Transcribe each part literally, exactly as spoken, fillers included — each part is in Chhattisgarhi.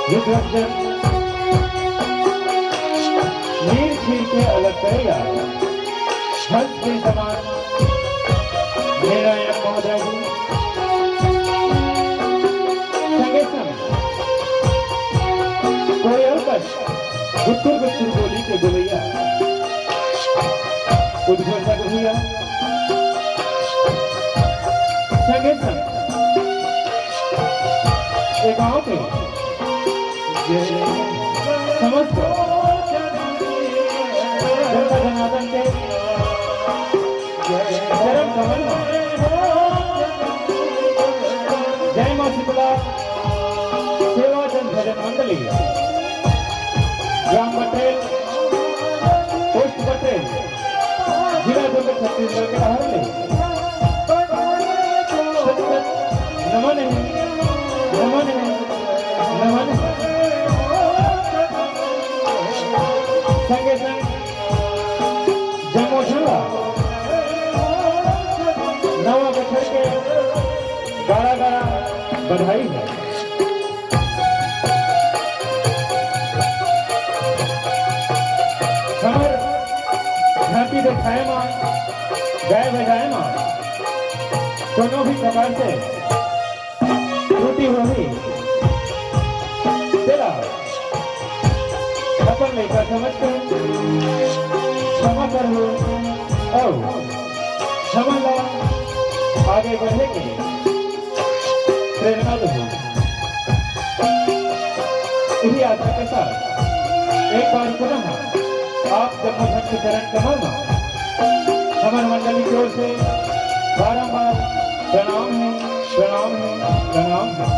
विद्वज्जन नीर छीर के अलग करे यार, हंस के समान निर्णायक महोदय जी। संगे संग कोयल कस गुत्तुर गुत्तुर बोली के बोलैया उद्घोषक भैया, संगे संग ए गांव के समस्त जनता जनार्दन के चरण कमल में जय मां शीतला सेवा जन भजन मंडली, ग्राम पटेल, पोस्ट पटेल, जिला दुर्ग, छत्तीसगढ़ के बाहर ले नमन है, नमन है, नमन है। संगे संग जम्मो झन ला नवा बछर के गाड़ा गाड़ा बधाई है। हमर झांकी देखाए मा, गाए बजाए मा कोनो भी प्रकार से त्रुटि होही, तेला अपन लइका समझ के क्षमा करहू अउ हमन ला आगे बढ़े के प्रेरणा देहू। इही आशा के साथ एक बार पुनः आप जम्मो झन के चरण कमल में हमर मंडली की ओर से बारंबार प्रणाम है, प्रणाम है, प्रणाम है।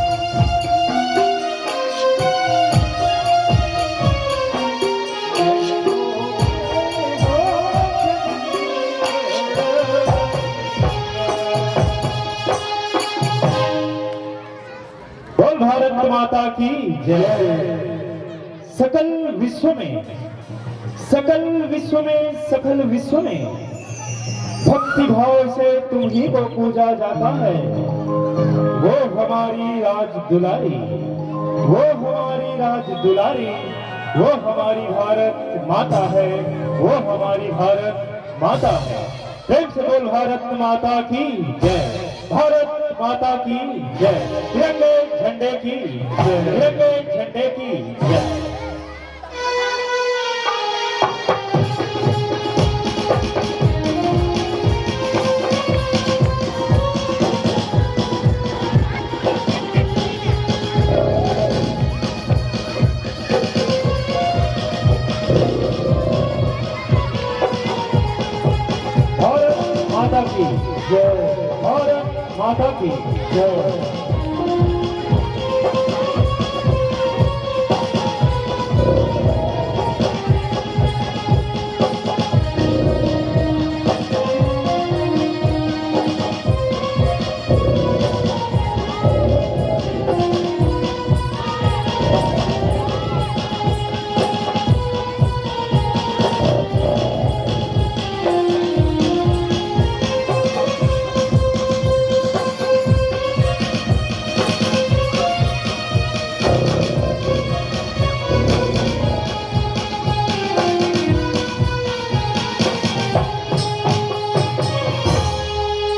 बोल भारत माता की जय। सकल विश्व में, सकल विश्व में, सकल विश्व में भक्ति भाव से तुम्ही को पूजा जाता है। वो हमारी राज दुलारी, वो हमारी राज दुलारी, वो हमारी भारत माता है, वो हमारी भारत माता है। प्रेम से बोल भारत माता की जय, भारत माता की जय, तिरंगे झंडे की जय, तिरंगे झंडे की जय। भारत माता की जय, भारत माता की जय।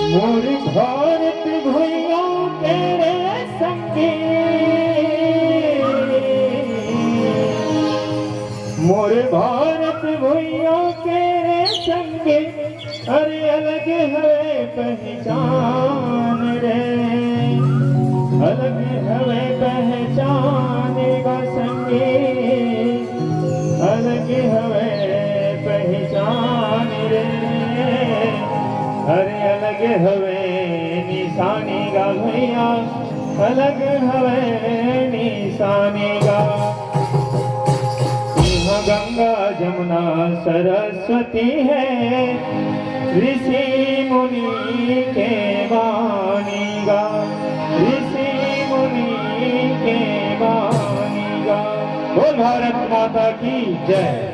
मोर भारत भुइयां के रे संगी, मोर भारत भुइयां के रे संगी, अरे अलग हवे पहचान रे, अलग हवे पहचान गा संगी, अलग हवे पहचान रे, अरे अलग हवे निशानी गा भैया, अलग हवे निशानी गा। इहाँ गंगा जमुना सरस्वती है, ऋषि मुनि के बानी गा, ऋषि मुनि के बानी गा। बोल भारत माता की जय।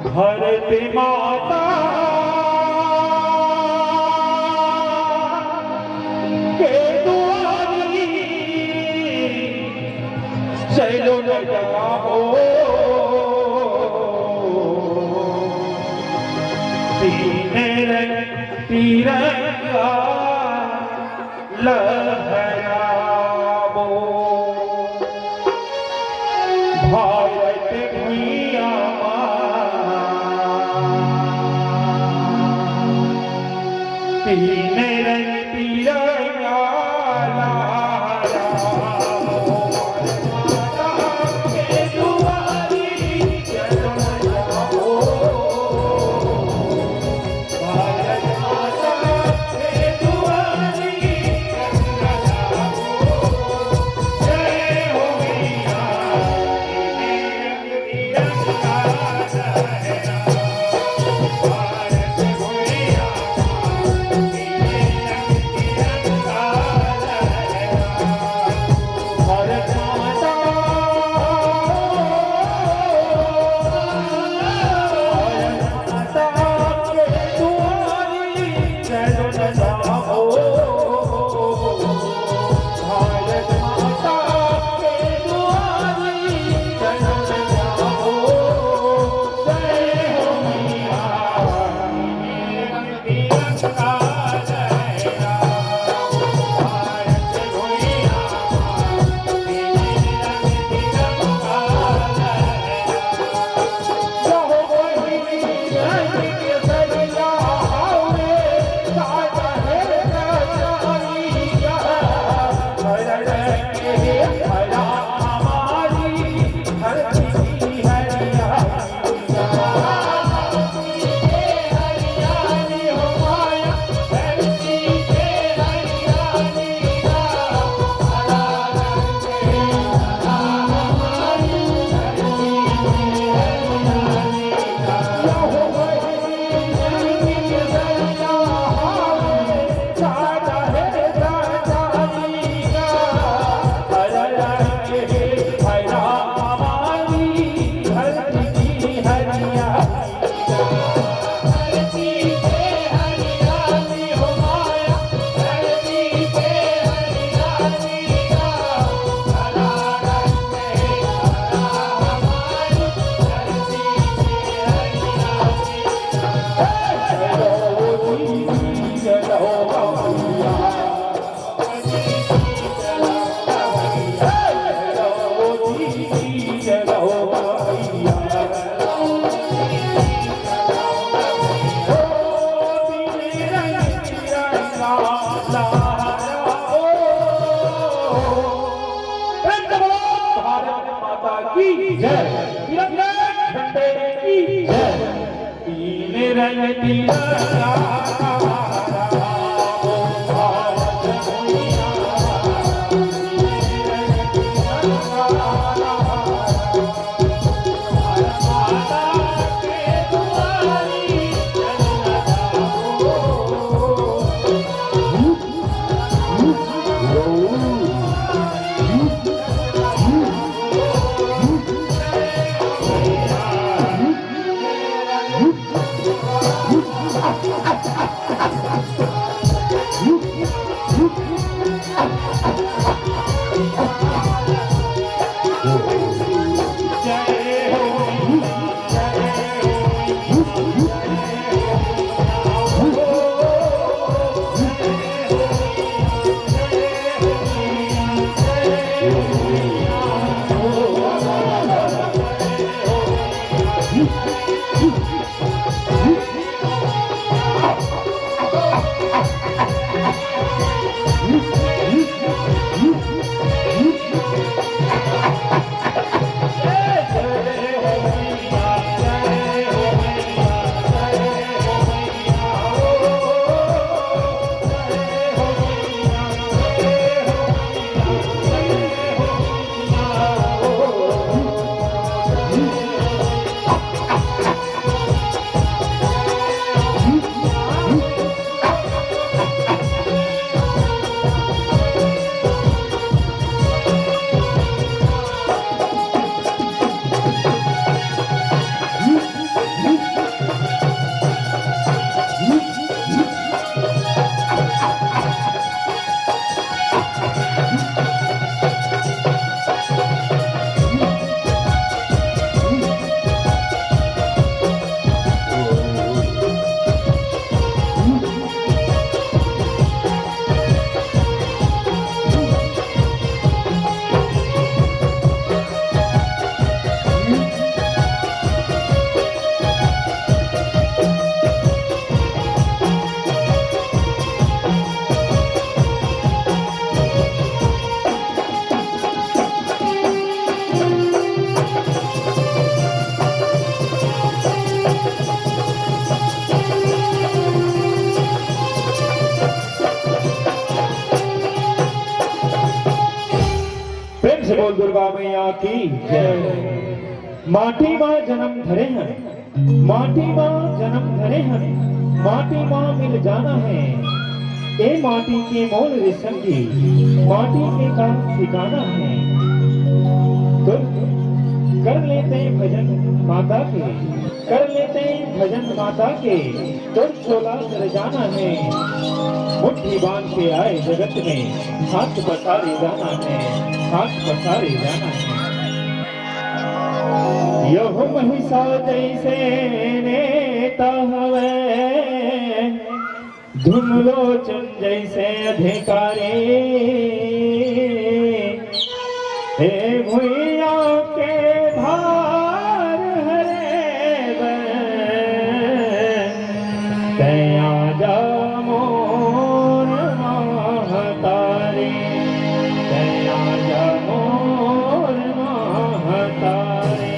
भारत माता के दुआरी चलो न जाओ, तीन रंग तिरंगा लहराओ, भारत भुइयां मा तीन रंग तिरंगा लहराओ। भारत माता की जय। तिरंगे झंडे की जय। तीन रंग तिरंगा हमारा, भारत भुइयां। से बोल दुर्गा मैया की जय। माटी मा जन्म धरे हन, माटी मा जन्म धरे हन, माटी मा मिल जाना है। ए माटी के मोल रे संगी, माटी के का ठिकाना है। तो कर लेते हैं भजन माता के, कर लेते हैं भजन माता के। तोर चोला सर जाना है, मुट्ठी बांध के आए जगत में, हाथ पसारे जाना है, हाथ पसारे जाना है। यह महिषा जैसे नेता हवे, धूमलोचन जैसे अधिकारी। हे भुइयां के भार हरे बर, तैं आजा मोर महतारी, तैं आजा मोर महतारी।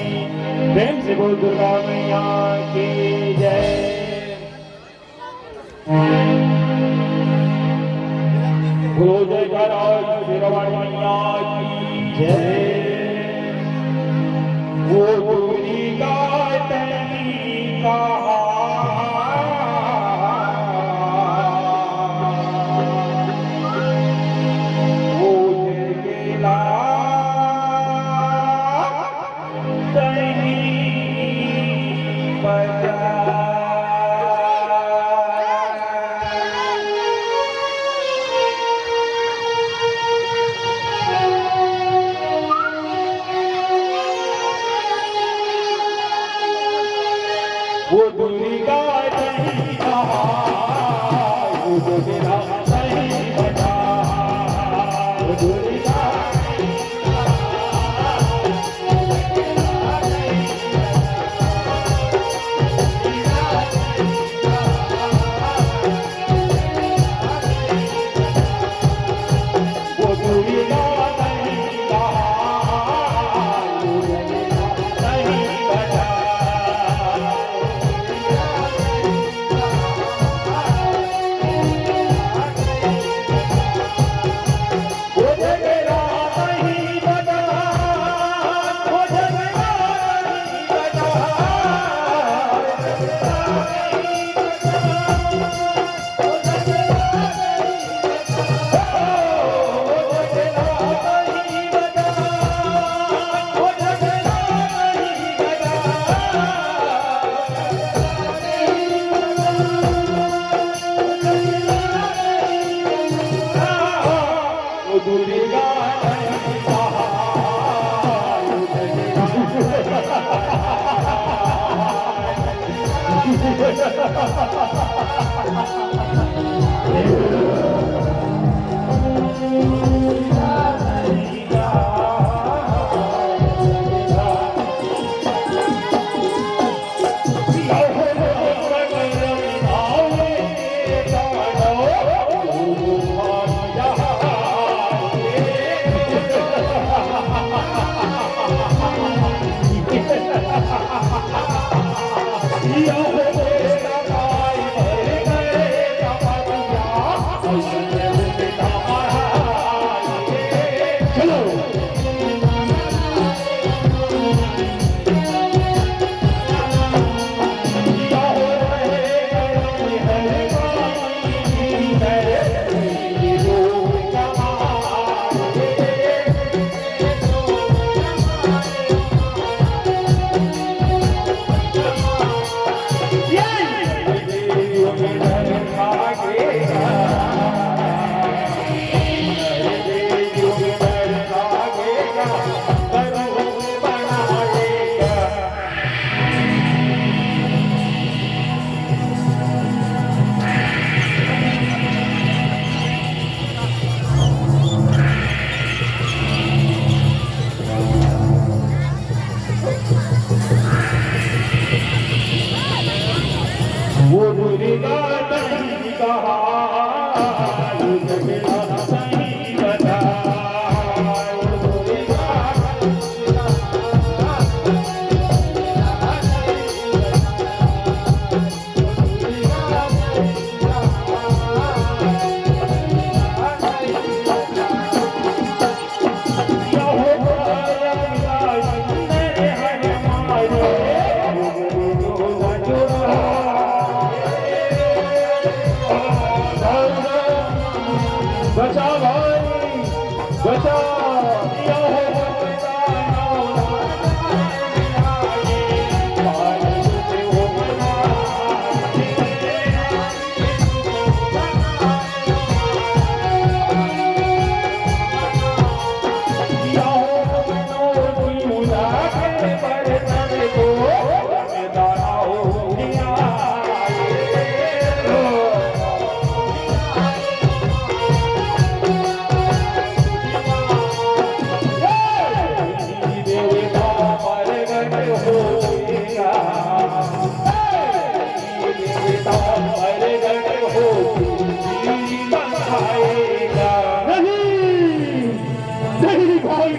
प्रेम से बोल दुर्गा मैया की जय। बोलो जयकारा शेरावाली मैया की जय। वो दुर्गा तैं कहा, वो जय के ला वो दुर्गा नहीं रहा, वो दुर्गा नहीं बचा, वो दुर्गा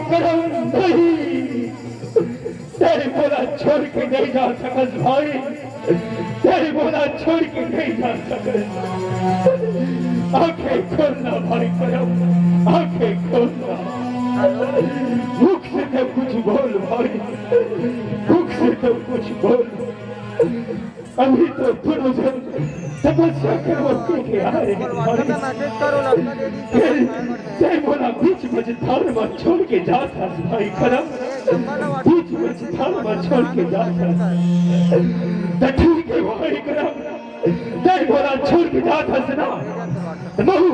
करम नहीं, तैं मोला छोड़ के नहीं जा सकस भाई, तैं मोला छोड़ के नहीं जा सकस। आंखें खोलना भाई करम, आंखें खोलना। मुख से तो कुछ बोल भाई, मुख से तो कुछ बोल। अभी तो दोनों जन तपस्या करवा के आ रहे हैं। तैं, तैं मोला बीच मझधार में छोड़ के जात हस भाई करम, बीच मझधार में छोड़ के जात हस। तो ठीक है भाई करम, तैं मोला छोड़ के जात हस ना, तो महूं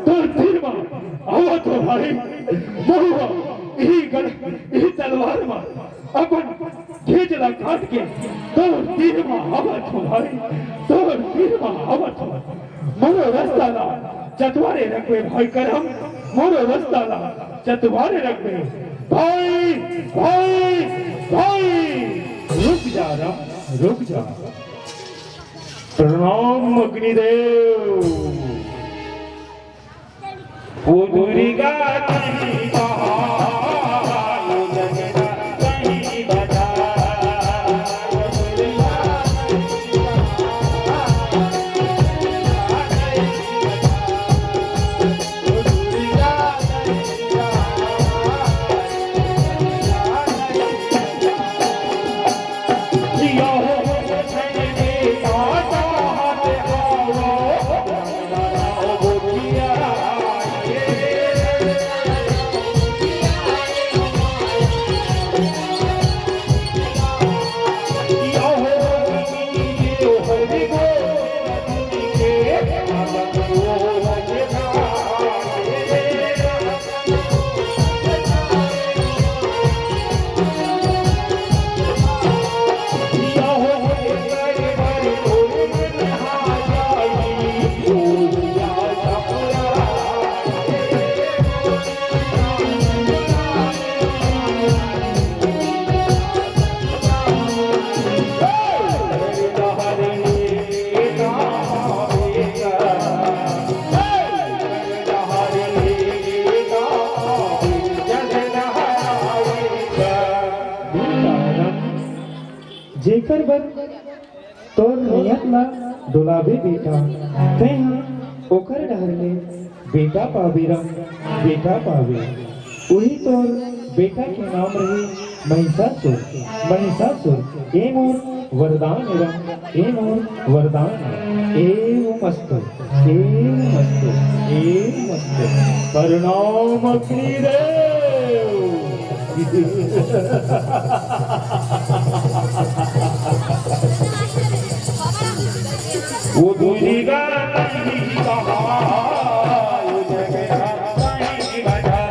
तोर तीर में आवत हों भाई, महूं इही गदा, इही तलवार में अपन घेंच ला काट के तोर तीर म आवत हों भाई, तोर तीर म आवत हों। मोरो रस्ता ला चतवारे रखबे भाई करम, मोरो रस्ता ला चतवारे रखबे। भाई, भाई, भाई, रुक जा राम, रुक जा। प्रणाम अग्निदेव। वो दुर्गा कहीं पहाड़, वो दुर्गा कहीं बजा। जेकर बर तोर नियत ला डोलाबे बेटा, तेंह ओकर डहर ले बेटा पाबे रम, बेटा पाबे। उही तोर बेटा के नाम रही महिषासुर, महिषासुर। ए मोर वरदान रम, ए मोर वरदान। एवमस्तु, एवमस्तु, एवमस्तु। प्रणाम अग्निदेव। वो दुर्गा कहीं पहाड़, वो दुर्गा कहीं बजा।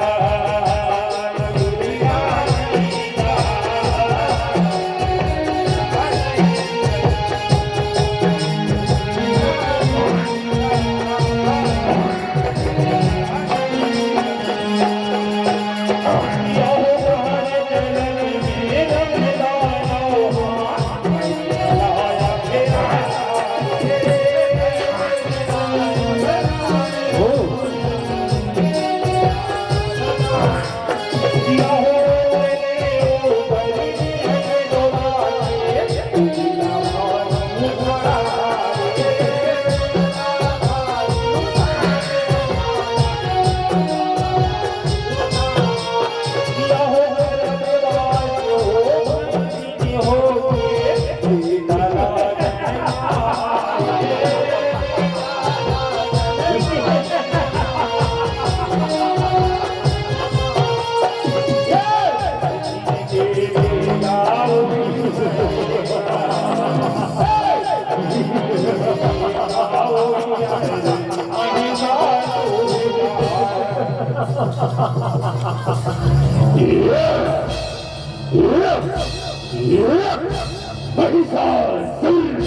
महिषासुर।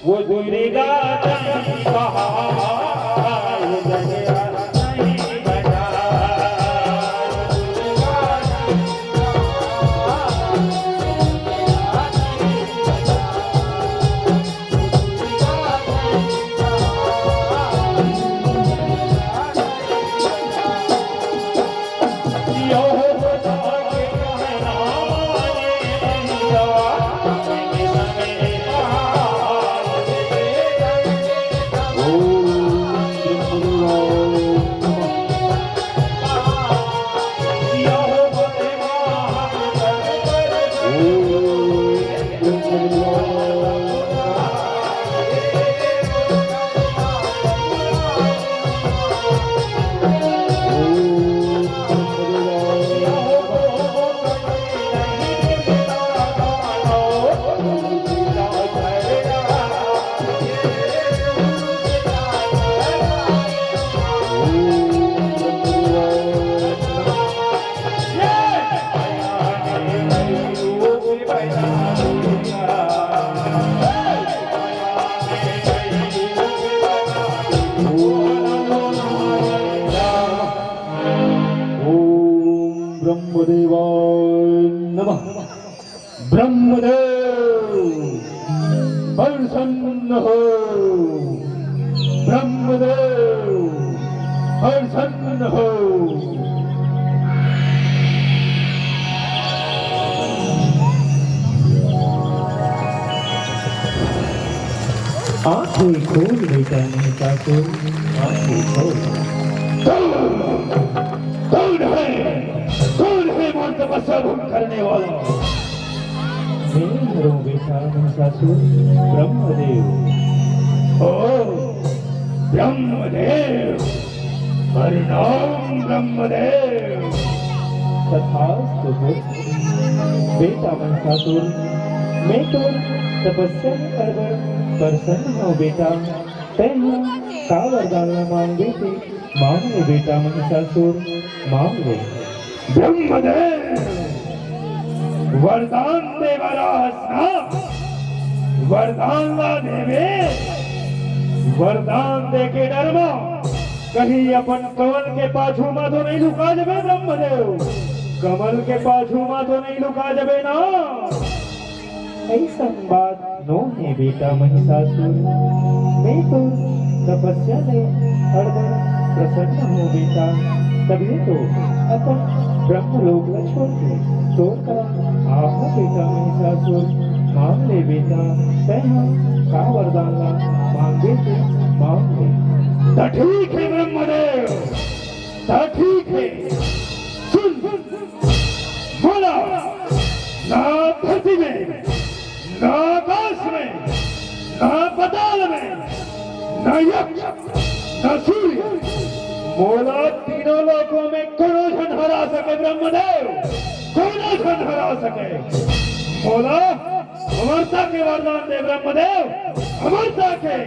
वो दुर्गा कहीं पहाड़, वो दुर्गा कहीं बजा। प्रसन्न हो। आंखें खोल बेटा महिषासुर, आंखें खोल। कौन, कौन है, कौन है मोर तपस्या भंग करने वाला? मैं हरों बेटा महिषासुर, ब्रह्मदेव। ओ ब्रह्मदेव, प्रणाम ब्रह्मदेव। तथास्तु पुत्र। बेटा महिषासुर, मैं तो तपस्या में अड़बड़ प्रसन्न हूँ बेटा। तैं हा का वरदान ला मांगबे ते मांग ले बेटा महिषासुर, मांग ले। ब्रह्मदेव, वरदान दे बर आहस ना, वरदान ला देबे। वरदान दे के डर मा कहीं अपन कमल के पाछू मा तो नहीं लुका जबे ब्रह्मदेव? कमल के पाछू मा तो नहीं लुका जबे ना? अइसन बात नो हे बेटा महिषासुर, मैं तो तपस्या ले अड़बड़ प्रसन्न हूँ बेटा, तभी तो अपन ब्रह्मलोक ला छोड़ के तोर करा आहूँ बेटा महिषासुर। मांग ले बेटा, तैं हा का वरदान ला मांगे ते मांग ले। त ठीक है ब्रह्मदेव, त ठीक है। सुन, बोला, ना धरती में, ना आकाश में, ना पाताल में, ना यक्ष, ना सूर्य, मोला तीनों लोकों में कोनो झन हरा सके ब्रह्मदेव, कोनो झन हरा सके। मोला अमरता के वरदान दे ब्रह्मदेव, अमरता के।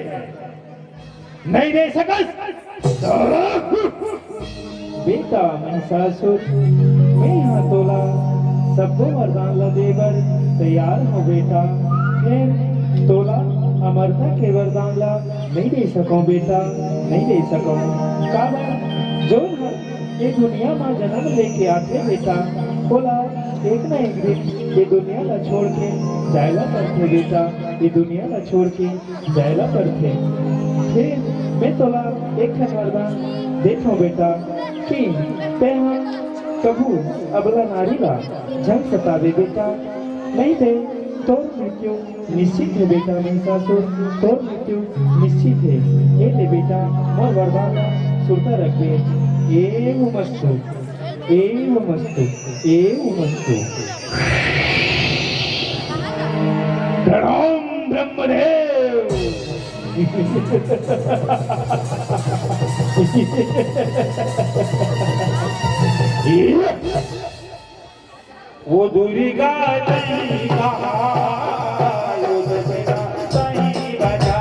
नहीं दे सकस। बेटा महिषासुर, मैं हा तोला सब्बो वरदान ला दे बर तैयार हूँ बेटा। फेर तोला अमरता के वरदान ला नहीं दे सकूँ बेटा, नहीं दे सकूँ। काबर जोन हर ये दुनिया मा जन्म लेके आथे बेटा, ओला एक ना एक दिन ये दुनिया ला छोड़ के जाए ला पड़थे बेटा, ये दुनिया ला छोड़ के जाए ला पड़थे। फेर मैं तोला एक ठन वरदान देथों बेटा कि तैं हा कभू अबला नारी ला झन सताबे बेटा, नहीं ते तोर मृत्यु निश्चित हे बेटा महिषासुर, तोर मृत्यु निश्चित हे। ए ले बेटा, मोर वरदान ला सुरता रखबे। एवमस्तु, एवमस्तु, एवमस्तु। प्रणाम ब्रह्मदेव। वो दुर्गा जी कहा, वो दुर्गा सही बजा।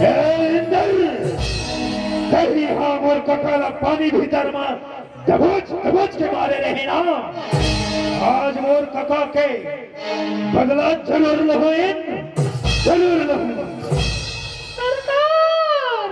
ए इंदर, तहीं हा मोर कका ला पानी भीतर मा दबोच दबोच के मारे रहे ना, आज मोर कका के बदला जरूर लहूँ, जरूर लहूँ। सरकार,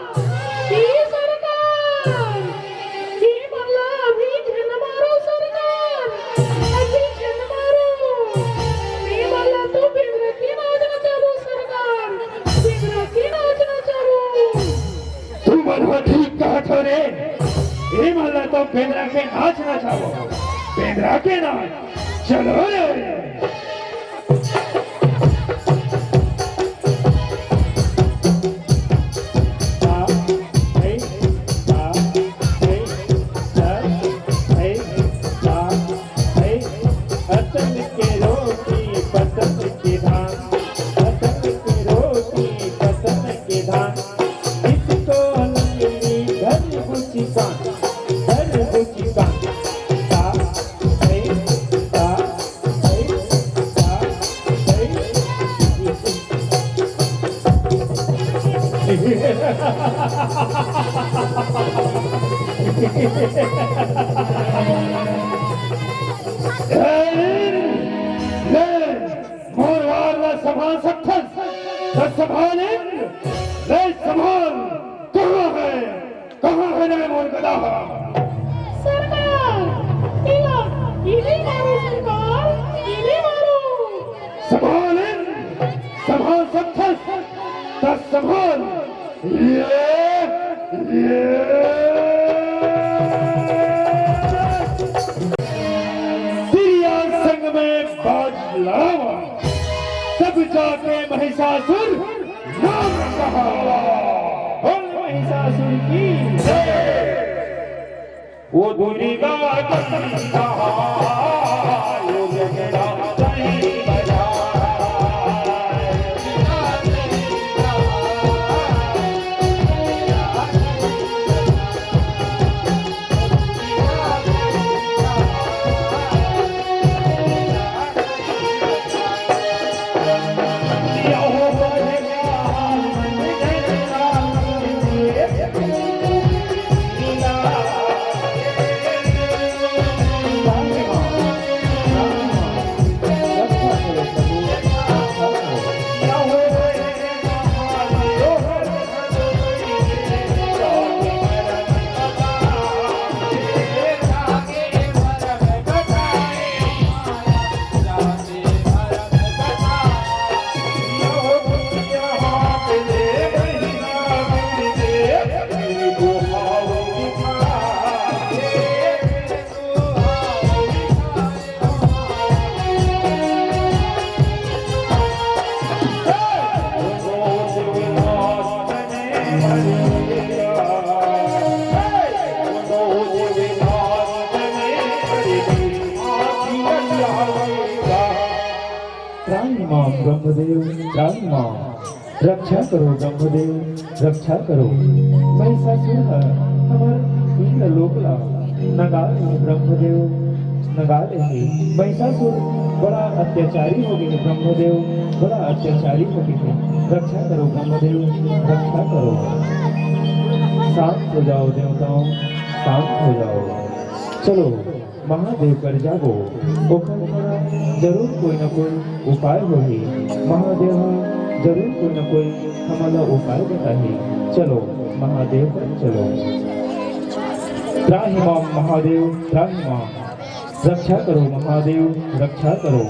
वो ठीक कहत हो रे। ए मन ला तो बेंदरा के नाच नचाबो। बेंदरा के नाच। चलो रे। पसंद के रोटी, पसंद के धान, पसंद के रोटी, पसंद के धान। इसको लंगड़ी घर बुचिका, घर बुचिका। ता, ए, ता, ए, ता, ए। ए, ले, मोर वार ला संभाल सकथस, त संभाल इन, ले संभाल, कहाँ हे, कहाँ हे रे मोर गदा हा? सरकार, इला, इली मारो सरकार, इली मारो। संभाल इन, संभाल सकथस, त संभाल, ये, ये। तिरिया संग में बाज लड़ावा, तब जाके महिषासुर नाम कहावा। बोल महिषासुर की जय। वो दुर्गा कंधा, वो जगदम्बा। त्राहि मां ब्रह्मदेव, त्राहि मां। रक्षा करो ब्रह्मदेव, रक्षा करो। महिषासुर ह हमर इंद्रलोक ला नंगा ले हे ब्रह्मदेव, नंगा ले हे। महिषासुर बड़ा अत्याचारी हो गे हे ब्रह्मदेव, बड़ा अत्याचारी हो गे हे। रक्षा करो ब्रह्मदेव, रक्षा करो। शांत हो जाओ देवताओं, शांत हो जाओ। चलो, महादेव कर जाबो, ओकर करा जरूर कोई न कोई उपाय होही। महादेव ह जरूर कोई न कोई हमन ला उपाय बताही। चलो, महादेव कर चलो। त्राहि मां महादेव, त्राहि मां। रक्षा करो महादेव, रक्षा करो।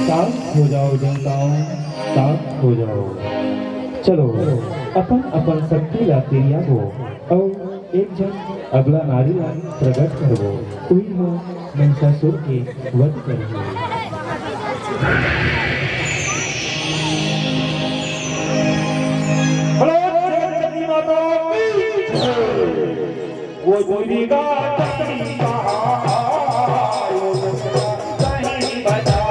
शांत हो जाओ जनताओं, शांत हो जाओ। चलो, अपन अपन शक्ति ला तिरियाबो अउ एक झन अबला नारी ला प्रगट करबो। उही ह महिषासुर के वध करही। बोलो सरस्वती माता की जय। वो दुर्गा चंडी कहा, वो दुर्गा कहीं बजा।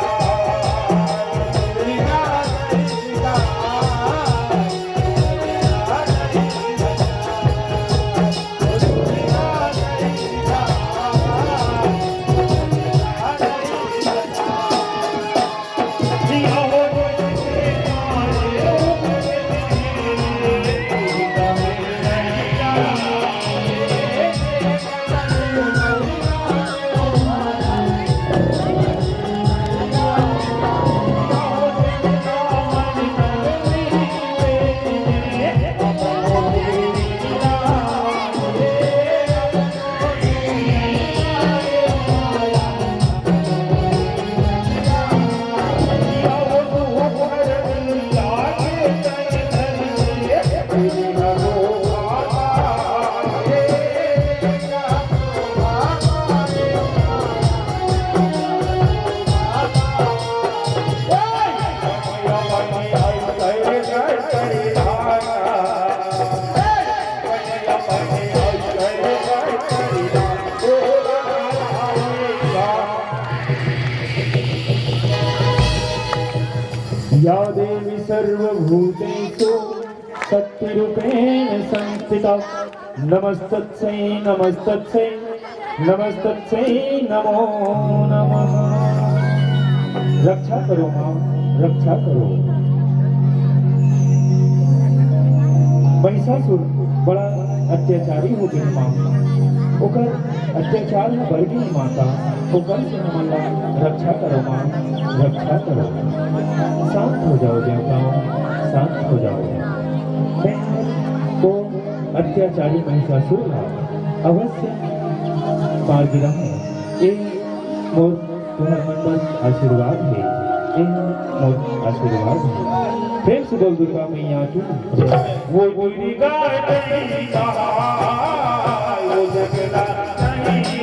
या देवी सर्वभूतेषु शक्तिरूपेण संस्थिता, नमस्तस्यै नमस्तस्यै नमस्तस्यै नमो नमः। रक्षा करो माँ, रक्षा करो। महिषासुर बड़ा अत्याचारी हो गे माँ, ओकर अत्याचार ह बढ़ गे माता, ओकर से हमन ला रक्षा करो माँ, रक्षा करो। शांत हो जाओ देवताओं, शांत हो जाओ। मैं वो अत्याचारी महिषासुर ला अवश्य मार गिराहूँ। ए मोर तुहर मन बर आशीर्वाद हे, ए मोर आशीर्वाद हे। प्रेम से बोल दुर्गा मैया की जय। वो दुर्गा मैया, वो जगदम्बा मैया।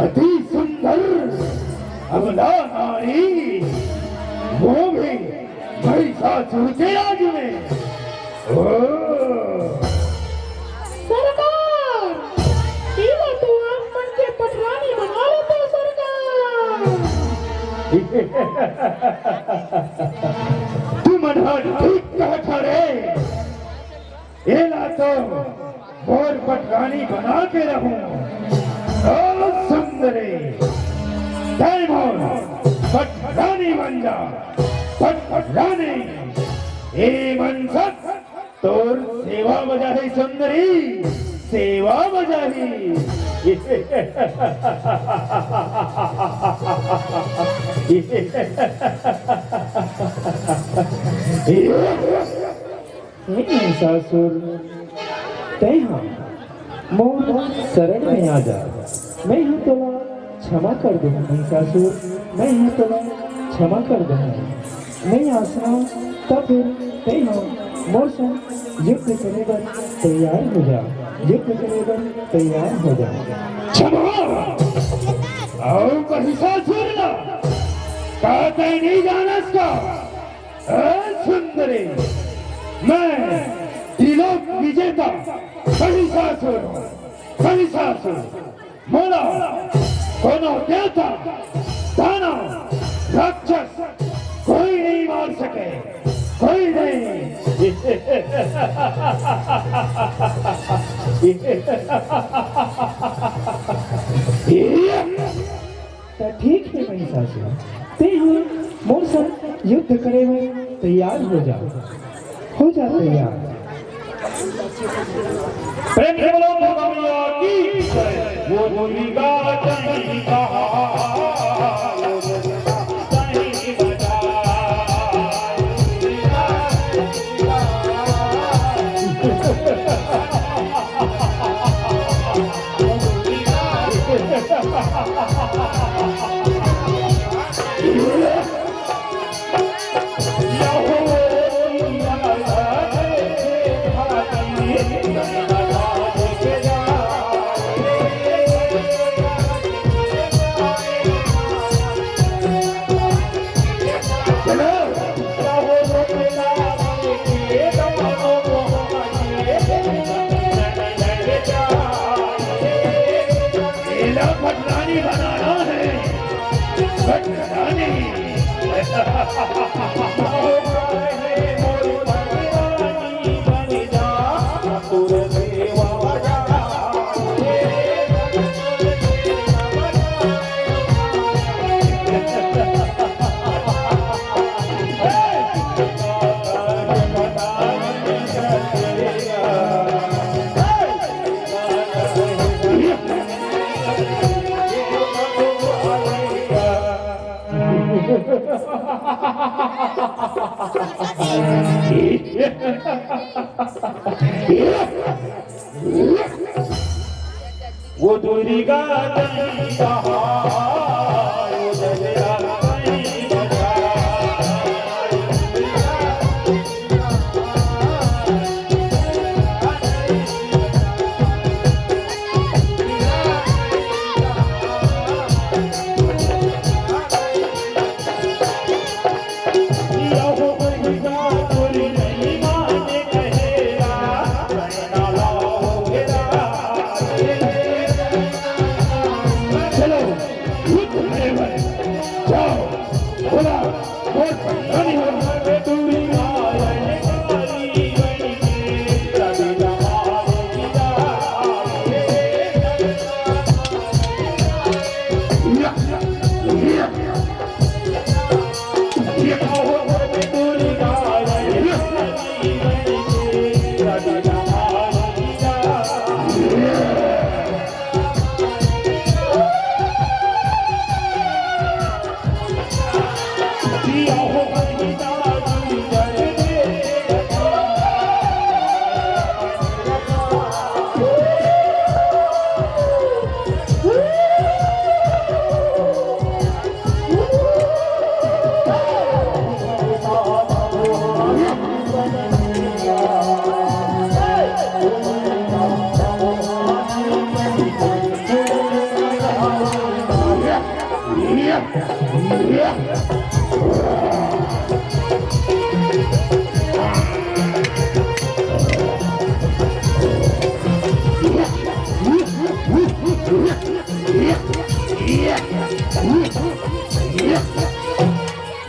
अति सुंदर अबला नारी, वो भी महिषासुर के राज में। ओ। सरकार, एला तो आप मन के पटरानी बना लेते सरकार। तुमन ह ठीक कहत हव रे। एला तो मोर पटरानी बना के रहूं। ओ सुंदरी, तैं मोर पटरानी बन जा, पटरानी। ए मन सब तोर सेवा बजाही सुंदरी, सेवा बजाही। हे महिषासुर, तैं हा मोर शरण में आ जा, मैं हा तोला क्षमा कर दूं महिषासुर, मैं हा तोला क्षमा कर दूं। मैं आसना, तब फिर तैं हा मोर संग युद्ध करे बर तैयार हो जा, युद्ध करे बर तैयार हो जा। क्षमा? अउ महिषासुर ला का तैं नहीं जानस का? ए सुंदरी, मैं त्रिलोक विजेता महिषासुर हूँ, महिषासुर। मोला कोनो देवता, दानव, राक्षस कोई नहीं मार सके, कोई नहीं। त ठीक हे महिषासुर, तैं हा मोर संग युद्ध करे बर तैयार हो जा, हो जा तैयार। प्रेम से बोलो दुर्गा मैया की जय। वो दुर्गा कहीं कहाँ, वो दुर्गा कहीं बजा। पटरानी बनाना है, पटरानी। वो दुर्गा तनी सहाय,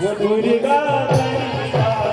वो दुर्गा तनी बचाय।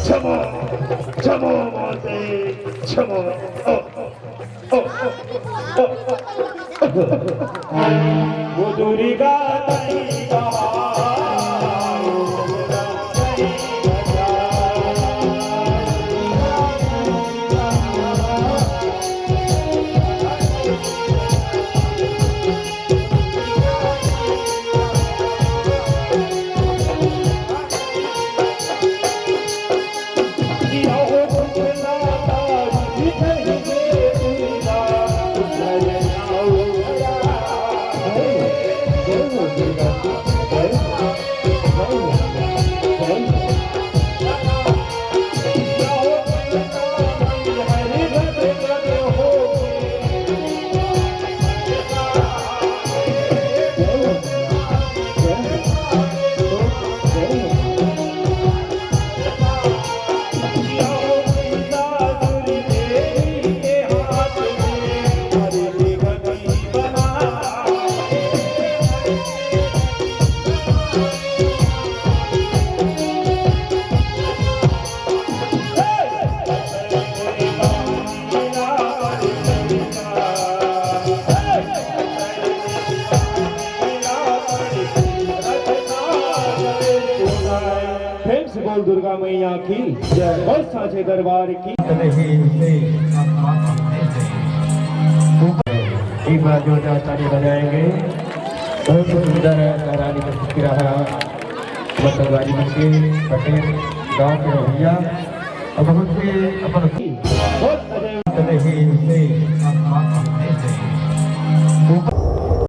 क्षमा, क्षमा माते, क्षमा। ओ, ओ, ओ, ओ। वो दुर्गा तनी कहा। प्रेम से बोल दुर्गा मैया की जय, बोल साचे दरबार की। एक बार जोरदार ताली बजाएंगे। बहुत सुंदर रानी प्रस्तुति रहा, मतलब रानी के पटेल गांव के भैया और बहुत ही अपन